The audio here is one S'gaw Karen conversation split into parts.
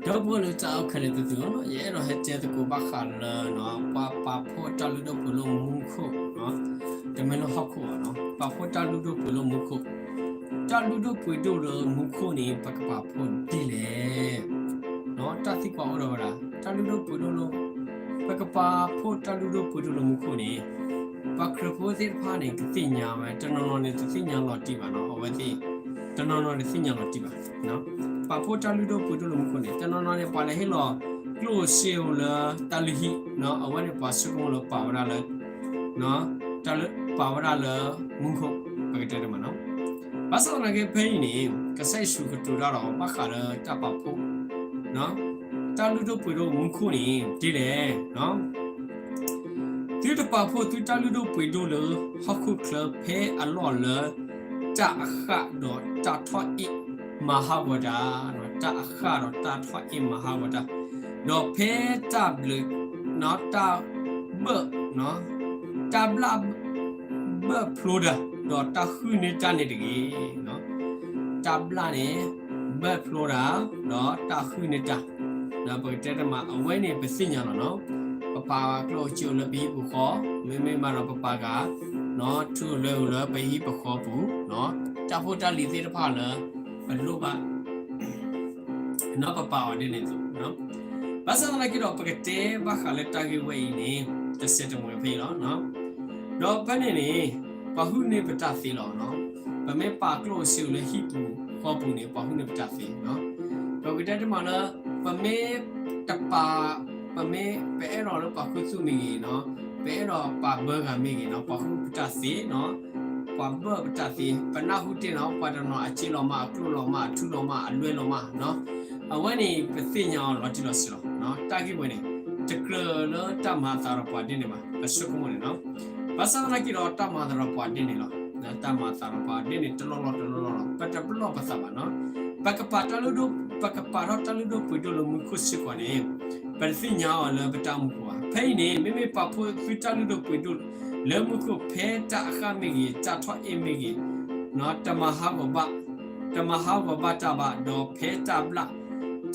ဒီပုၢ်ဝဲၢ်လၢတၢ်အဲၣ်ခဲလၢာ်သ့ၣ်သုဧၢ, ယအဲၣ်ဒိးဟဲတဲသကိးဘၣ်ဃးလၢ ပှၤပာ်ဖှိၣ်တၢ်လုၢ်ဒိၣ်ပှ့ၤဒိၣ်မူခိၣ်, တမ့ၢ်လၢဟီၣ်ခိၣ်ဘၣ်, ပာ်ဖှိၣ်တၢ်လုၢ်ဒိၣ်ပှ့ၤဒိၣ်လၢမူခိၣ်, တၢ်လုၢ်ဒိၣ်ပှ့ၤဒိၣ်လၢမူခိၣ်န့ၣ် ပကပာ်ဖှိၣ်ဒ်လဲၣ်. တၢ်သံကွၢ်အိၣ်ဒီးဝဲဒၣ် တၢ်လုၢ်ဒိၣ်ပှ့ၤဒိၣ်လၢ ပကပာ်ဖှိၣ်တၢ်လုၢ်ဒိၣ်ပှ့ၤဒိၣ်လၢမူခိၣ်န့ၣ် ပှၤခရံာ်ဖိသ့ၣ်တဖၣ်န့ၣ် ကသ့ၣ်ညါဝဲ, တနီၤနီၤန့ၣ် တသ့ၣ်ညါလီၤတံၢ်ဘၣ်နီၤ, အဝဲသ့ၣ် တနီၤနီၤတသ့ၣ်ညါလီၤတံၢ်ဘၣ်. ပာ်ဖှိၣ်တၢ်လုၢ်ဒိၣ်ပှ့ၤဒိၣ်လၢမူခိၣ်န့ၣ် တနီၤနီၤန့ၣ် ပှၤလဲၤဟ့ၣ်လီၤကျိၣ်ဧိၤစ့ဧိၤလၢတၢ်လုၢ်ဟံၣ်, အဝဲန့ၣ်ပှၤဆိကမိၣ်လၢပာ်ဝဲဒၣ်လၢ တၢ်လုၢ်ပာ်ဝဲဒၣ်လၢမူခိၣ်, ပကတဲတမးနီၤ. ဘၣ်ဆၣ်သနာ်က့ဖဲအံၤန့ၣ် ကစၢ်ယ့ၣ်ၡူးကတိၤတၢ်ဒီးဘၣ်ဃးလၢတၢ်ပာ်ဖှိၣ် တၢ်လုၢ်ဒိၣ်ပှ့ၤဒိၣ်မူခိၣ်န့ၣ် ဒ်လဲၣ်. သုတပာ်ဖှိၣ်သုတၢ်လုၢ်ဒိၣ်ပှ့ၤဒိၣ်လၢဟီၣ်ခိၣ်ချၢဖဲအလီၢ်လၢ တၢ်အဃၣ်ဒီးတၢ်ထီၣ်အ့ၣ်မၤဟးဂီၤတၢ်, တၢ်အဃၣ်ဒီးတၢ်ထီၣ်အ့ၣ်မၤဟးဂီၤတၢ်, ဒီးဖဲတၢ်ဘျၢ တၢ်ဘၢၣ် တၢ်ဘျၣ်ဘၢၣ်ဖျိတၢ်, ဒီးတၢ်ဟုၣ်န့ၢ်တၢ်န့ၣ်တဂ့ၤ. တၢ်ဘျၣ်န့ၣ် ဘၢၣ်ဖျိတၢ်, ဒီးတၢ်ဟုၣ်န့ၢ်တၢ်, ပကတဲတမး အဝဲန့ၣ်ပသ့ၣ်ညါလီၤနီၤ. ပပာ်ကျိၣ်စ့အိၣ်လၢပဟံၣ်ပဃီ, မ့မ့ၢ်ဘၣ်ဒီးပပာ်က ထူလွဲအိၣ်လၢပဟံၣ်ပဃီပူၤ, တၢ်ဖိတၢ်လံၤသ့ၣ်တဖၣ်လၢ ပလိၣ်ဘၣ် ပပာ်အီၤဒ်န့ၣ်အသိး, ဘၣ်ဆၣ်သနာ်က့ဒီး ပကတဲဘၣ်ဃးလၢတၢ်ဂ့ၢ်ဝဲအံၤန့ၣ် တစဲးတမှဲၤဖဲအံၤလီၤ. ဒီးဖဲန့ၣ်န့ၣ် ပှၤဟုၣ်န့ၢ်ပတၢ်သ့လီၤ. ပမ့ၢ်ပာ်ကျိၣ်ဧိၤစ့ဧိၤလၢဟံၣ်ပူၤဃီပူၤန့ၣ် ပှၤဟုၣ်န့ၢ်ပတၢ်သ့, ပကတဲတမးလၢ ပမ့ၢ်တပာ်, ပမ့ၢ်ပအဲၣ်ဒိးလၢပှၤခူသူၣ်မ့ၢ်ဂ့ၤ, ပအဲၣ်ဒိးပှၤဘၢဂၤမ့ၢ်ဂ့ၤ, ပှၤဟုၣ်ပတၢ်သ့ ပှၤဘၢပတၢ်သ့, ပနၢ်ဟူတ့ၢ်နီၤ ပှၤတနီၤအစ့လီၤမး အကျိၣ်လီၤမး အထူလီၤမး အလွဲလီၤမး, အဝဲန့ၣ် ပသ့ၣ်ညါအီၤလီၤတံၢ်လီၤဆဲးလီၤ. တၢ်ဂ့ၢ်ဝဲန့ၣ် တကြၢးလၢတၢ်မၤအသးဒီးပှၤဒ်န့ၣ်ဘၣ်, ပဆိကမိၣ်န့ၣ်လီၤ. ဘၣ်ဆၣ်သနာ်က့ဒီး တၢ်မၤအသးဒီးပှၤဒ်န့ၣ်လီၤ. တၢ်မၤအသးဒီးပှၤဒ်န့ၣ် တလီၢ်လီၢ်တလီၢ်လီၢ်လီၤ. ပတပလီၢ်ပသးဘၣ်နီၤ. ပကပာ်တၢ်လုၢ်ဒိၣ်, ပကပာ်ထီၣ်တၢ်လုၢ်ဒိၣ်ပှ့ၤဒိၣ်လၢမူခိၣ်စ့ၢ်ကီးန့ၣ် ပတသ့ၣ်ညါအီၤလၢပတၢ်အိၣ်မူပူၤဘၣ်. ဖဲအံၤန့ၣ် မ့မ့ၢ်ပာ်ဖှိၣ်သုတၢ်လုၢ်ဒိၣ်ပှ့ၤဒိၣ်လၢမူခိၣ် ဖဲတၢ်အဃၣ်မ့ၢ်ဂ့ၤ တၢ်ထီၣ်အ့ၣ်မ့ၢ်ဂ့ၤ, တမၤဟးဂီၤဘၣ်, တမၤဟးဂီၤဘၣ်တၢ်ဘၣ်, ဒီးဖဲတၢ်ဘျၣ်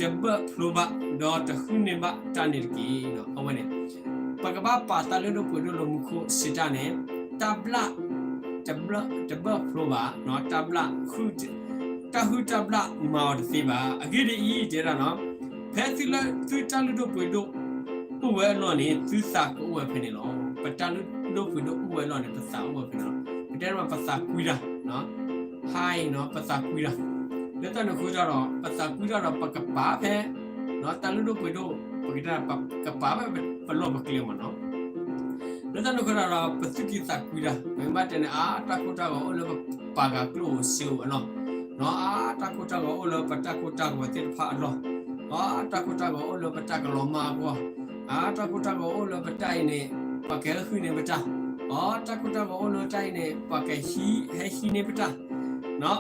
တဘၢၣ်ဖျိဘၣ်, ဒီးတဟုၣ်န့ၢ်ဘၣ်တၢ်န့ၣ်တက့ၢ်. အဝဲန့ၣ် ပကဘၣ်ပာ်တၢ်လုၢ်ဒိၣ်ပှ့ၤဒိၣ်လၢမူခိၣ်စံးတၢ်န့ၣ် တၢ်ဘျၣ် တဘၢၣ်ဖျိဘၣ်, တၢ်ဘျၣ် တၢ်ဟုၣ်တၢ်ဘျၣ်မၤအီၤတသ့ဘၣ်. အဂ့ၢ်ဒ်အံၤ, တဲဒၣ်နီၤ, ဖဲသုတၢ်လုၢ်ဒိၣ်ပှ့ၤဒိၣ်အိၣ်ဝဲအလီၢ်န့ၣ် သုသးကအိၣ်ဝဲဖဲန့ၣ်လီၤ. ပတၢ်လုၢ်ဒိၣ်ပှ့ၤဒိၣ်အိၣ်ဝဲအလီၢ်န့ၣ် ပသးအိၣ်ဝဲဖဲန့ၣ်လီၤ. ပတဲမး ပသးကွံတၢ်, ဟါအံၤနီၤ ပသးကွံတၢ်, လၢတၢ်န့ၣ်အဃိတၢ်ဒီး ပသးကွံတၢ်ဒီး ပကပာ်ဖဲ တၢ်လုၢ်ဒိၣ်ပှ့ၤဒိၣ်, ပကတဲ ကပာ်ဖဲပလီၢ်ပကျဲမးနီၤ. လၢတၢ်န့ၣ်အဃိတၢ်ဒီး ပသူၣ်ကံၢ်သးကွံတၢ်, ပမ့ၢ်ဘၣ်တဲန့ၣ် အါ တၢ်ကိၢ်တၢ်ဂီၤအိၣ်လၢပပာ်ကၤကျိၣ်ဧိၤစ့ဧိၤအလီၢ်, အါ တၢ်ကိၢ်တၢ်ဂီၤအိၣ်လၢပတၢ်ကိၢ်တၢ်ဂီၤသ့ၣ်တဖၣ်အလီၢ်, အါ တၢ်ကိၢ်တၢ်ဂီၤအိၣ်လၢပတၢ်ကလီၤမၢ်အဂီၢ်, အါ တၢ်ကိၢ်တၢ်ဂီၤအိၣ်လၢပတၢ်အံၤန့ၣ် ပှၤကဟဲဟုၣ်န့ၢ်ပတၢ်, အါ တၢ်ကိၢ်တၢ်ဂီၤအိၣ်လၢတၢ်အံၤန့ၣ် ပှၤကဟံး ဟဲဟံးန့ၢ်ပတၢ်,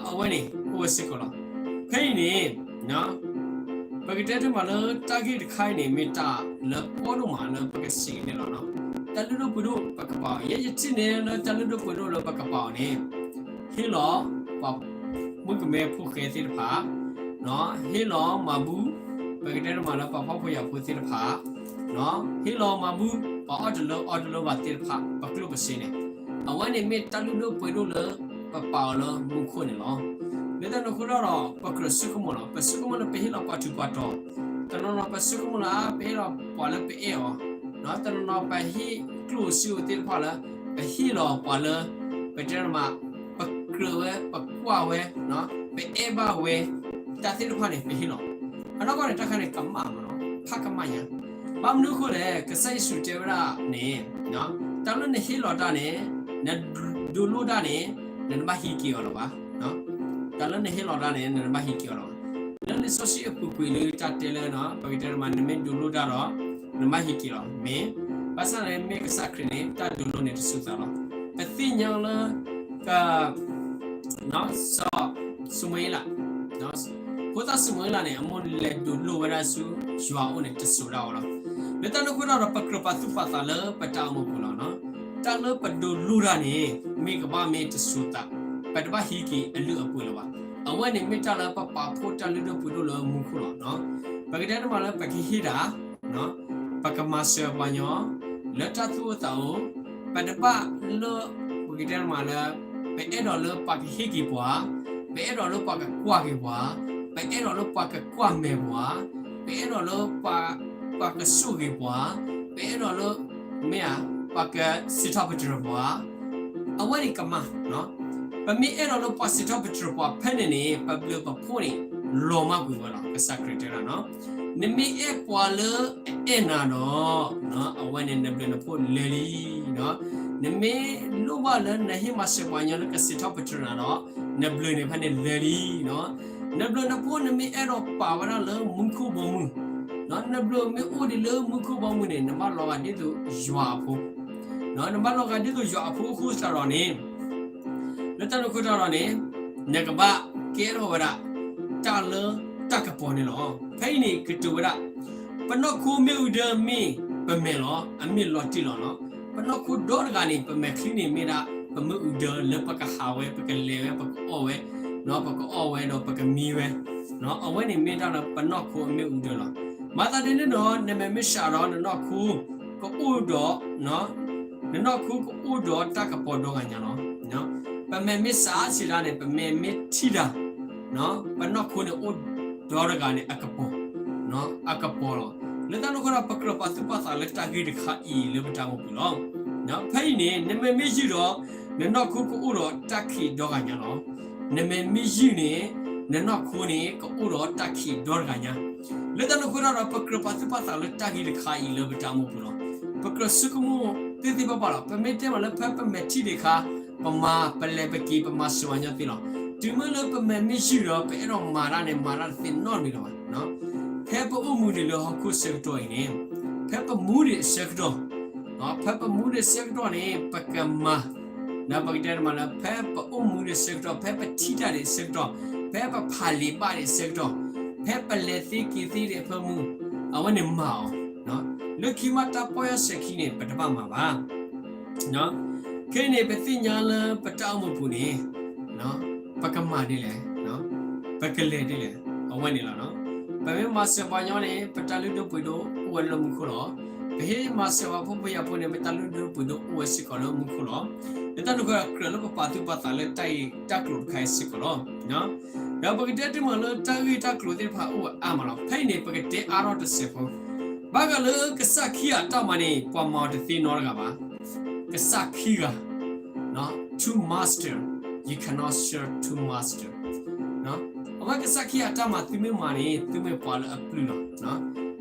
အဝဲန့ၣ် အိၣ်ဝဲစ့ၢ်ကီးလီၤ. ဖဲအံၤန့ၣ် ပကတဲတမးလၢတၢ်ဂ့ၢ်တခါအံၤန့ၣ် မ့ၢ်တၢ်လၢကီဒိၣ်မးလၢပကစံးကန့ၣ်လီၤ. တၢ်လုၢ်ဒိၣ်ပှ့ၤဒိၣ်ပကပာ်အီၤ, ယဲယထံၣ်န့ၣ်လၢတၢ်လုၢ်ဒိၣ်ပှ့ၤဒိၣ်လၢပကပာ်အီၤန့ၣ် ဟ့ၣ်လီၤပှၤမုၣ်ကမဲဖိဃဲသ့ၣ်တဖၣ်, ဟ့ၣ်လီၤမၤဘူၣ်, ပကတဲတမးလၢပှၤဖှီၣ်ဖိယာ်ဖိသ့ၣ်တဖၣ်, ဟ့ၣ်လီၤမၤဘူၣ် ပှၤအီၣ်တလၢအီတလၢဘၣ်သ့ၣ်တဖၣ် ပကျိၣ်ပစ့န့ၣ်, အဝဲန့ၣ်မ့ၢ်တၢ်လုၢ်ဒိၣ်ပှ့ၤဒိၣ်လၢပပာ်အီၤလၢမူခိၣ်န့ၣ်လီၤ. လၢတၢ်န့ၣ်အဃိတၢ်ဒီး ပကြၢးဆိကမိၣ်လီၤ. ပဆိကမိၣ်လၢပဟ့ၣ်လီၤပှၤထူးပှၤတီၤ, တနီၤနီၤပဆိကမိၣ်လၢပဟ့ၣ်လီၤပှၤလၢပအဲၣ်အီၤ, တနီၤနီၤပဟ့ၣ်ကျိၣ်ဧိၤစ့ဧိၤသ့ၣ်တဖၣ်လၢ ပဟ့ၣ်လီၤပှၤလၢ ပတဲတမး ပကြၢးဝဲ ပကွၢ်ဝဲ ပအဲၣ်ဘၣ်ဝဲ တၢ်သ့ၣ်တဖၣ်န့ၣ် ပဟ့ၣ်လီၤ. အနီၢ်ကီၢ်န့ၣ် တၢ်ခါန့ၣ် ကမၣ်မးနီၤ, ဖးကမၣ်ညါ. ဘၣ်မနုၤအဃိလဲၣ်, ကစၢ်ယ့ၣ်ၡူးတဲဝဲဒၣ်န့ၣ် တၢ်လၢနဟ့ၣ်လီၤတၢ်န့ၣ် နဒိးလိၣ်တၢ်န့ၣ် နတဘၣ်ဟံးက့ၤအီၤလၢၤဘၣ်. တၢ်လၢနဟ့ၣ်လီၤတၢ်န့ၣ် နတဘၣ်ဟံးက့ၤအီၤလၢၤဘၣ်. လၢလံာ်စီဆှံအပူၤကွံာ်လၢတၢ်တဲလၢ ပကတဲတမး နမ့ၢ်ဒိးလိၣ်တၢ်ဒီး နဘၣ်ဟံးက့ၤလီၤ. မ့ၢ်ဘၣ်ဆၣ်န့ၣ် မ့ၢ်ကစၢ်ခရံာ်န့ၣ် တၢ်ဒိးလိၣ်န့ၣ်တစိၤသးလီၤ. ပသ့ၣ်ညါလၢ က စီၤၡမူၤအ့လး, ဖိသၣ်ၡမူၤအ့လးန့ၣ် အမိၢ်လဲၤဒိးလိၣ်ဝဲဒၣ်ဆူယွၤအအိၣ်န့ၣ် တစိၤဒၣ်ဝဲလီၤ. လၢတၢ်န့ၣ်အဃိတၢ်ဒီး ပကြၢးပာ်သူၣ်ပာ်သးလၢပတၢ်အိၣ်မူပူၤလီၤ. တၢ်လၢပဒိးလိၣ်တၢ်န့ၣ် မ့ၢ်ကဘၣ်မ့ၢ်တစိၤသး, ပတဘၣ်ဟံးက့ၤအလုၢ်အပှ့ၤလၢၤဘၣ်. အဝဲန့ၣ်မ့ၢ်တၢ်လၢပပာ်ဖှိၣ်တၢ်လုၢ်ဒိၣ်ပှ့ၤဒိၣ်လၢမူခိၣ်လီၤ. ပကတဲတမံၤလၢပကဟ့ၣ်တၢ်, ပကမၤစၢၤပှၤညီ လၢတၢ်သူၣ်အိၣ်သးအိၣ်, ပတဘၣ်လၢ ပကတဲတမံၤလၢ ပအဲၣ်ဒိးလၢပှၤကဟ့ၣ်က့ၤပှၤ, ပအဲၣ်ဒိးလၢပှၤကကွၢ်က့ၤပှၤ, ပအဲၣ်ဒိးလၢပှၤကကွၢ်မဲာ်ပှၤ, ပအဲၣ်ဒိးလၢ ပှၤကဆိၣ်ဂ့ၤပှၤ, ပအဲၣ်ဒိးလၢ မ့ၢ်ဧါ, ပှၤကစံးထီၣ်ပတြၢၤပှၤ, အဝဲန့ၣ်ကမၣ်. ပမ့ၢ်အဲၣ်ဒိးလၢပှၤစံးထီၣ်ပတြၢၤပှၤဖဲန့ၣ်န့ၣ် ပဘျုးပဖှိၣ်န့ၣ် လီၤမၢ်ကွံာ်ဝဲလီၤ. ကစၢ်ခရံာ်တဲဒၣ်, နမ့ၢ်အဲၣ်ပှၤလၢအအဲၣ်နၤဒီး အဝဲန့ၣ်နဘျုးနဖှိၣ်လၢာ်လံ. နမ့ၢ်လိၣ်ဘၣ်လၢနဟ့ၣ်မၤစၢၤပှၤညီလၢကစံးထီၣ်ပတြၢၤနၤဒီး နဘျုးန့ၣ်ဖဲန့ၣ်လၢာ်လံ. နဘျုးနဖှိၣ်နမ့ၢ်အဲၣ်ဒိးပာ်ဝဲဒၣ်လၢမူခိၣ်ဘီမုၢ်, နဘျုးမ့ၢ်အိၣ်ဒံးလၢမူခိၣ်ဘီမုၢ်န့ၣ် နဘၣ်လီၤဂာ်ဒ်သိးယွၤအဖိ, နဘၣ်လီၤဂာ်ဒ်သိးယွၤအဖိအဃိသတးဒီးန့ၣ် လၢတၢ်န့ၣ်အဃိသတးဒီးန့ၣ် နကဘၣ်ကဲထီၣ်ဝဲဒၣ် တၢ်လၢတၢ်ကပီၤန့ၣ်လီၤ. ဖဲအံၤန့ၣ်ကတိၤဝဲဒၣ် ပနီၢ်ခိမ့ၣ်အူဒၢမ့ၢ်ပမဲာ်လီၤ. အမ့ၢ်လီၤတံၢ်လီၤနီၤ. ပနီၢ်ခိဒီတဂၤန့ၣ် ပမဲာ်ချံန့ၣ်မ့ၢ်ဒၣ် ပမ့ၣ်အူဒၢလၢပကဟးဝဲ, ပကလဲၤဝဲ, ပကအီၣ်ဝဲ, ပကအီၣ်ဝဲဒီးပကမံဝဲ, အဝဲန့ၣ်မ့ၢ်ဒၣ်လၢပနီၢ်ခိအမ့ၣ်အူဒၢလီၤ. မၤသးဒ်န့ၣ်ဒီး နမဲာ်မ့ၢ်ဆှးဒီးနနီၢ်ခိကအိၣ်ဒီး နနီၢ်ခိကအိၣ်ဒီးတၢ်ကပီၤဒီဂၤညါလီၤ. ပမဲာ်မ့ၢ်ဆှးစံးဒၣ်န့ၣ် ပမဲာ်မ့ၢ်ထံၣ်တၢ်, ပနီၢ်ခိန့ၣ်အိၣ်ဒီတဂၤန့ၣ်အကပီၤ, အကပီၤလီၤ. လၢတၢ်န့ၣ်အဃိဒီး ပကြၢးပာ်သူၣ်ပာ်သးလၢတၢ်ဂ့ၢ်တခါအံၤလၢပတၢ်အိၣ်မူပူၤလီၤ. ဖဲအံၤန့ၣ် နမဲာ်မ့ၢ်ယုၢ်ဒီး နနီၢ်ခိကအိၣ်ဒီးတၢ်ခံးဒီဂၤညါလီၤ. နမဲာ်မ့ၢ်ယုၢ်န့ၣ် နနီၢ်ခိန့ၣ် ကအိၣ်ဒီးတၢ်ခံးဒီတဂၤညါ. လၢတၢ်န့ၣ်အဃိဒီး ပကြၢးပာ်သူၣ်ပာ်သးလၢတၢ်ဂ့ၢ်တခါအံၤလၢပတၢ်အိၣ်မူပူၤလီၤ. ပကြၢးဆိကမိၣ်သ့သ့ဘၣ်ဘၣ်လီၤ. ပမ့ၢ်တဲမးလၢဖဲပမဲာ်ထံၣ်ဒံးအခါ ပမၤပလဲၤပက့ၤ ပမၤစၢၤပှၤညီသ့လီၤ. တုၤမ့ၢ်လၢပမဲာ်မ့ၢ်ယုၢ်ဒီး ပအဲၣ်ဒိးမၤတၢ်န့ၣ် မၤတၢ်တသ့နီတမံၤလၢၤဘၣ်. ဖဲပအိၣ်မူဒံးလၢဟီၣ်ခိၣ်ဆၢကတီၢ်အံၤန့ၣ် ဖဲပမူဒံးအဆၢကတီၢ် ဖဲပမူဒံးအဆၢကတီၢ်န့ၣ် ပကမၤ ဒီးပကတဲတမံၤလၢ ဖဲပအိၣ်မူဒံးအဆၢကတီၢ်, ဖဲပထံၣ်တၢ်ဒံးအဆၢကတီၢ်, ဖဲပဖးလံာ်ဘၣ်ဒံးအဆၢကတီၢ်, ဖဲပလဲၤသ့က့ၤသ့ဒံးအဖၢမုၢ်, အဝဲန့ၣ်မၤအီၤ. လၢခံမးတၢ်ပီၢ်ယၢ်စဲၤခံန့ၣ် ပတဘၣ်မၤဘၣ်. ခဲအံၤန့ၣ် ပသ့ၣ်ညါလၢပတၢ်အိၣ်မူပူၤန့ၣ် ပကမၤဒ်လဲၣ်, ပကလဲၤဒ်လဲၣ်, အဝဲန့ၣ်လီၤ. ပမ့ၢ်မၤစၢၤပှၤညီန့ၣ် ပတၢ်လုၢ်ဒိၣ်ပှ့ၤဒိၣ်အိၣ်ဝဲလၢမူခိၣ်လီၤ. ပဟ့ၣ်မၤစၢၤပှၤဖိပယီၤဖိန့ၣ် ပတၢ်လုၢ်ဒိၣ်ပှ့ၤဒိၣ်အိၣ်ဝဲစ့ၢ်ကီးလၢမူခိၣ်လီၤ. လၢတၢ်န့ၣ်အဃိဒီးကြၢးလၢပပာ်သူၣ်ပာ်သးလၢတၢ်ဂ့ၢ်တၢ်ကျိၤတခါအံၤစ့ၢ်ကီးလီၤ. ဒီးပကတဲတမံၤလၢတၢ်ဂ့ၢ်တၢ်ကျိၤသ့ၣ်တဖၣ်အိၣ်ဝဲအါမးလီၤ. ဖဲအံၤန့ၣ် ပကတဲအါထီၣ်တစဲးဖိ ဘၣ်ဃးလၢကစၢ်ခံဂၤအတၢ်မၤန့ၣ် ပှၤမၤအီၤတသ့နီတဂၤဘၣ်. ကစၢ်ခံဂၤ two master, you cannot serve two master. အဝဲကစၢ်ခံဂၤအတၢ်မၤ သုမ့ၢ်မၤန့ၣ် သုမ့ၢ်ပှၤလၢအပျုၢ်လီၤ.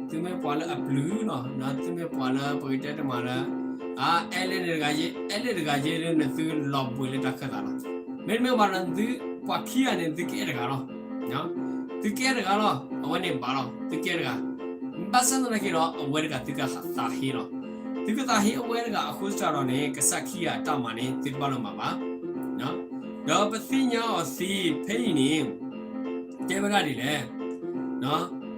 သုမ့ၢ်ပှၤလၢအပျုၢ်လီၤ. သုမ့ၢ်ပှၤလၢပကတဲတမံၤလၢ အ အဲၣ်လၢန့ၣ်တဂၤယဲ, အဲၣ်လၢတဂၤယဲလၢနသုလီၤဘှံးလၢတၢ်ခၢၣ်သးလီၤ. မ့တမ့ၢ်ဘၣ်ဒီး သုပှၤခံဂၤန့ၣ် သုကအဲၣ်တဂၤလီၤ. သုကအဲၣ်တဂၤလီၤ. အဝဲန့ၣ်ဘၣ်လီၤ. သုကအဲၣ်တဂၤ ဘၣ်ဆၣ်သနာ်က့ဒီး အဝဲတဂၤသုကသးဟ့လီၤ. သုကသးဟ့အဝဲတဂၤအဃိသတးဒီးန့ၣ် ကစၢ်ခံဂၤအတၢ်မၤန့ၣ် သုတဘၣ်လၢမၤဘၣ်. ဒီးပသ့ၣ်ညါအီၤသ့ဖဲအံၤန့ၣ် တဲဝဲဒၣ်ဒ်လဲၣ်.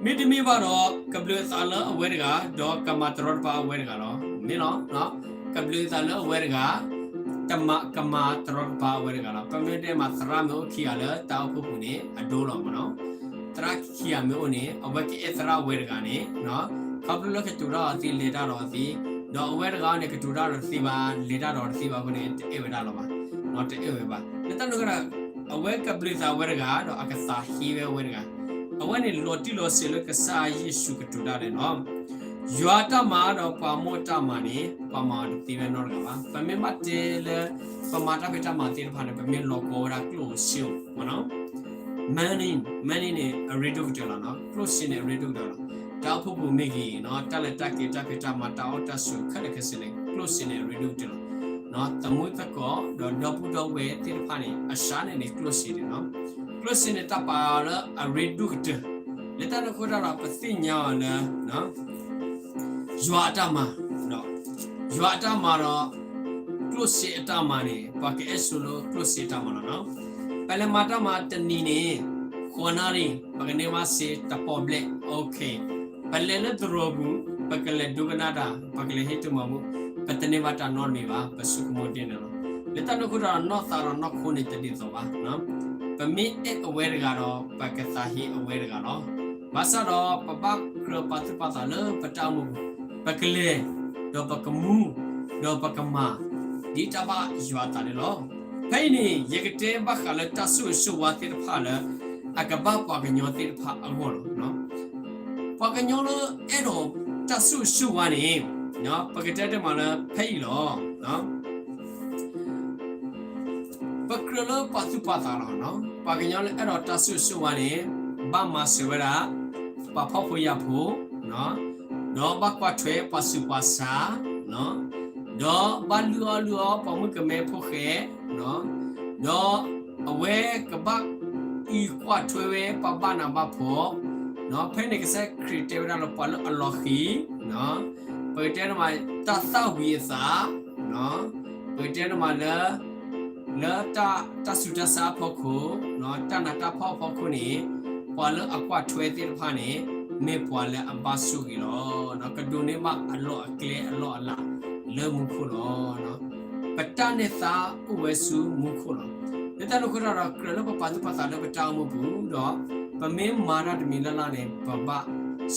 မ့တမ့ၢ်ဘၣ်ဒီး ကဘျုးအသးလၢအဝဲတဂၤ ဒီးကမၤတရီတပါအဝဲတဂၤလီၤ. မ့ၢ်လီၤ. ကဘျုးအသးလၢအဝဲတဂၤ တမၤ ကမၤတရီတပါအဝဲတဂၤလီၤ. ပမ့ၢ်တဲမးသရၣ်မ့ၢ်အိၣ်ခံဂၤလၢတၢ်အိၣ်ဖှိၣ်ပူၤန့ၣ် အဒိလီၤမးနီၤ. သရၣ်ခံဂၤမ့ၢ်အိၣ်န့ၣ် အဝဲကအဲၣ်သရၣ်ဝဲတဂၤန့ၣ် ခီဖျိလၢကတိၤတၢ်ဒီးအီၤသ့ လဲၤတၢ်ဒီးအီၤသ့ ဒီးအဝဲတဂၤန့ၣ် ကတိၤတၢ်ဒီးတသ့ဘၣ် လဲၤတၢ်ဒီးတသ့ဘၣ်အဃိန့ၣ် တအဲၣ်ဝဲဒၣ်လီၤဘၣ်. တအဲၣ်ဝဲဘၣ်. လၢတၢ်န့ၣ်အဃိဒီး အဝဲကဘျုးသးဝဲတဂၤ ဒီးအကသးဟ့ဝဲအဝဲတဂၤ အဝဲန့ၣ်လီၤတံၢ်လီၤဆဲးလၢကစၢ်ယ့ၣ်ၡူးကတိၤတၢ်လဲၣ်နီၤ. ယွၤအတၢ်မၤဒီးပှၤမိၢ်အတၢ်မၤန့ၣ် ပှၤမၤအီၤတသ့ဝဲနီတဂၤဘၣ်. ပမ့ၢ်ဘၣ်တဲလၢ ပမၤတၢ်ဖံးတၢ်မၤသ့ၣ်တဖၣ်န့ၣ် ပမ့ၢ်လီၤကီဝဲဒၣ်ကျိၣ်ဧိၤစ့ဧိၤမးနီၤ. Money, money န့ၣ် အရ့ဒိၣ်ကတၢၢ်လီၤနီၤ. ကျိၣ်စ့န့ၣ် အရ့ဒိၣ်ကတၢၢ်လီၤ. တၢ်အိၣ်ဖှိၣ်ပူၤမ့ၢ်ဂ့ၤနီၤ တၢ်လဲၤတၢ်က့ၤ တၢ်ဖံးတၢ်မၤ တၢ်အီၣ်တၢ်ဆိးခဲလၢာ်ခဲဆ့န့ၣ် ကျိၣ်စ့န့ၣ် အရ့ဒိၣ်ကတၢၢ်လီၤ. သမူသကိးဒီးဒီပုၢ်ဒီဝဲၢ်သ့ၣ်တဖၣ်န့ၣ် အစှၤန့ၣ်န့ၣ် ကျိၣ်စ့န့ၣ်လီၤ. ကျိၣ်စ့န့ၣ် တၢ်ပာ်အီၤလၢအရ့ဒိၣ်ကတၢၢ်. လၢတၢ်န့ၣ်အဃိတၢ်ဒီး ပသ့ၣ်ညါအီၤလၢ ယွၤအတၢ်မၤ, ယွၤအတၢ်မၤဒီး ကျိၣ်စ့အတၢ်မၤန့ၣ် ပှၤကအဲၣ်ဆိလၢကျိၣ်စ့အတၢ်မၤလီၤနီၤ. ပလဲၤမၤတၢ်မၤတနံၤန့ၣ် ဃိးနၣ်ရံၣ် ပကန့ၢ်ဘၣ်စ့တပီၣ်ဘျဲၣ်, okay. ပလဲၤလၢသရိာ်ပူၤ ပကလဲၤဒိကနၣ်တၢ် ပကလဲၤဟ့ၣ်တၢ်မၤဘူၣ် ပတန့ၢ်ဘၣ်တၢ်နီတမံၤဘၣ် ပဆိကမိၣ်ဒ်န့ၣ်လီၤ. လၢတၢ်န့ၣ်အဃိဒီး နီၢ်သးဒီးနီၢ်ခိန့ၣ်တဒ်သိးဘၣ်. ပမ့ၢ်အဲၣ်အဝဲတဂၤဒီး ပကသးဟ့အဝဲတဂၤလီၤ. ဘၣ်ဆၣ်ဒီးပဘၣ်ကြၢးပာ်သူၣ်ပာ်သးလၢပတၢ်အိၣ်မူပူၤ, ပကလဲၤ, ဒီးပကမူ, ဒီးပကမၤ, ဒ်တၢ်ဘၣ်ယွၤအသးန့ၣ်လီၤ. ဖဲအံၤန့ၣ် ယကတဲဘၣ်ဃးလၢတၢ်ဆိၣ်ဂ့ၤဆိၣ်ဝါသ့ၣ်တဖၣ်လၢ အကဘၣ်ပှၤကညီသ့ၣ်တဖၣ်အဂီၢ်လီၤ. ပှၤကညီလၢအဲၣ်ဒိးတၢ်ဆိၣ်ဂ့ၤဆိၣ်ဝါန့ၣ်, ပကတဲတမံၤလၢဖဲအံၤလီၤ. ပကြၢးလၢပာ်သူၣ်ပာ်သးလီၤ. ပှၤကညီလၢအဲၣ်ဒိးတၢ်ဆိၣ်ဂ့ၤဆိၣ်ဝါန့ၣ် ဘၣ်မၤစၢၤဝဲဒၣ် ပှၤဖှီၣ်ဖိယာ်ဖိ, ဒီးဘၣ်ကွၢ်ထွဲပှၤဆူးပှၤဆါ, ဒီးဘၣ်လုၢ်အီၣ်လုၢ်အီပှၤမုၣ်ကမဲဖိဃဲ, ဒီးအဝဲကဘၣ်အုၣ်ကွၢ်ထွဲဝဲပှၤဘၣ်နးဘၣ်ဖှီၣ်, ဖဲန့ၣ်ကစၢ်ခရံာ်တဲဝဲဒၣ်လၢပှၤလၢအလီၤဃံၤ, ပကတဲတမံၤ တၢ်သၣ်ဝံၤအသး, ပကတဲတမံၤလၢ လၢတၢ်ဆူးတၢ်ဆါအဖီခိၣ်, တၢ်နးတၢ်ဖှီၣ်အဖီခိၣ်န့ၣ်, ပှၤလၢအကွၢ်ထွဲသ့ၣ်တဖၣ်န့ၣ် မ့ၢ်ပှၤလၢအဘၣ်ဆိၣ်ဂ့ၤလီၤ. ကဒိးန့ၢ်ဘၣ်အလီၢ်အကျဲအလီၢ်အလၤလၢမူခိၣ်လီၤ. ပတၢ်န့ၢ်သါအိၣ်ဝဲဆူမူခိၣ်လီၤ. လၢတၢ်န့ၣ်အဃိဒီး ကြၢးလၢပပာ်သူၣ်ပာ်သးလၢပတၢ်အိၣ်မူပူၤဒီး ပမ့ၢ်မၤတၢ်တမံၤလၢ်လၢ်န့ၣ် ပဘၣ်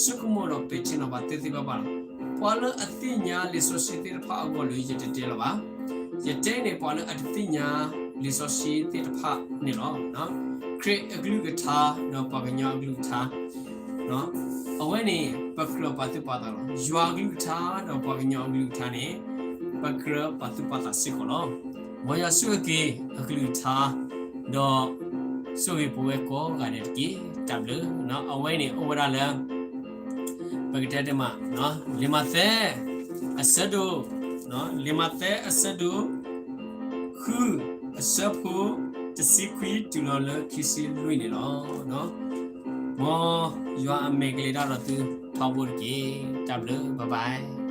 ဆိကမိၣ်ဒီးပဲာ်ထံနီၤဖးသ့သ့ဘၣ်ဘၣ်လီၤ. ပှၤလၢအသ့ၣ်ညါလံာ်စီဆှံသ့ၣ်တဖၣ်အဂီၢ်လၢယတတဲလၢၤဘၣ်. ယတဲန့ၣ် ပှၤလၢအတသ့ၣ်ညါလံာ်စီဆှံသ့ၣ်တဖၣ်န့ၣ်လီၤ. ခရံာ်အကလုၢ်ကထါ ဒီးပှၤကညီအကလုၢ်ကထါ အဝဲန့ၣ် ပကြၢးပာ်သူၣ်ပာ်သးလီၤ. ယွၤအကလုၢ်ကထါ ဒီးပှၤကညီအကလုၢ်ကထါန့ၣ် ပကြၢးပာ်သူၣ်ပာ်သးစ့ၢ်ကီးလီၤ. မ်ယွၤဆိၣ်ဂ့ၤက့ၤအကလုၢ်ကထါ ဒီးဆိၣ်ဂ့ၤပဝဲကိးဂၤဒဲးတက့ၢ်. တၢ်ဘျုး. အဝဲန့ၣ်အိၣ်ဝဲဒၣ်လၢ ပကတဲတမံၤ လံာ်မးသဲ အဆၢဒိၣ်, လံာ်မးသဲအဆၢဒိၣ် ဃု အဆၢဖိ တဆံခွံတုၤလီၤလၢခံဆံလွံၢ်န့ၣ်လီၤ. မ်ယွၤအမဲာ်ကလဲၤတၢ်ဒီးသုထီဘိတက့ၢ်. တၢ်ဘျုး, bye bye.